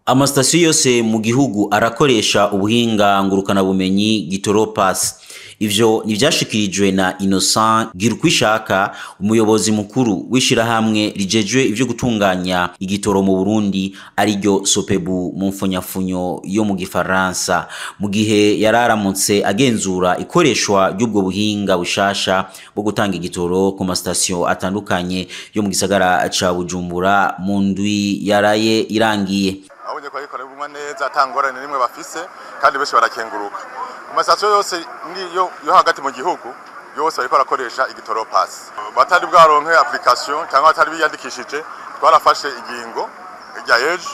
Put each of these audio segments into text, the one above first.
Amasitasiyo yose mu gihugu arakoresha ubuhinga ngurukanabumenyi Gitoropass. Ivyo nivyashikirijwe na Innocent Girukwishaka, umuyobozi mukuru w'ishirahamwe rijejwe ivyo gutunganya igitoro mu Burundi, ariryo Sopebu mu mfunyafunyo yo mu gifaransa, mu gihe yararamutse agenzura ikoreshwa ry'ubwo buhinga bushasha bwo gutanga igitoro ku masitasiyo atandukanye yo mu gisagara ca Bujumbura mu ndwi yaraye irangiye. Abonye ko ariko arabumwa neza, ata ngorane nimwe bafise, kandi benshi barakenguruka. Ku masitasiyo yose yo hagati mu gihugu yose bariko barakoresha igitoro pass. Batari bwaronke application cyangwa batari biyandikishije, twarafashe ingingo rya ejo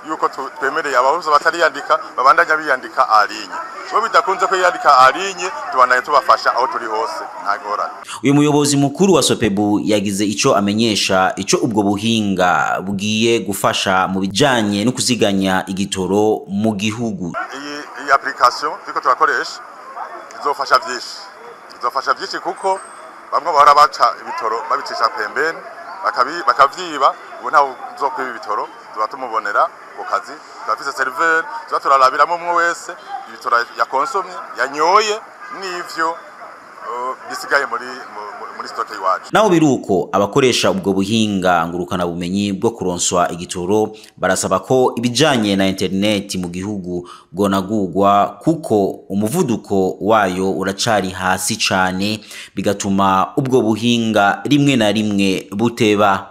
yuko twemereye abahuza batariyandika babandanya biyandika en ligne. Bo bidakunze ko yiyandika en ligne, tubandanya tubafasha aho turi hose, nta ngorane. Uyu muyobozi mukuru wa Sopebu yagize ico amenyesha ico ubwo buhinga bugiye gufasha mu bijanye no kuziganya igitoro mu gihugu. Iyi application turiko turakoresha izofasha vyinshi, izofasha vyinshi, kuko bamwe bahora baca ibitoro babicisha pembeni, bakavyiba. Ubu ntawe uzokwiba ibitoro, tuba tumubonera ku kazi. Turafise serveur, tuba turarabiramo umwe wese ibitoro yakonsomye, yanyoye, n'ivyo bisigaye muri stock iwacu. Naho biruko, abakoresha ubwo buhinga ngurukana bumenyi bwo kuronswa igitoro barasaba ko ibijanye na internet mu gihugu bwonagurwa, kuko umuvuduko wayo uracari hasi cane, bigatuma ubwo buhinga rimwe na rimwe buteba.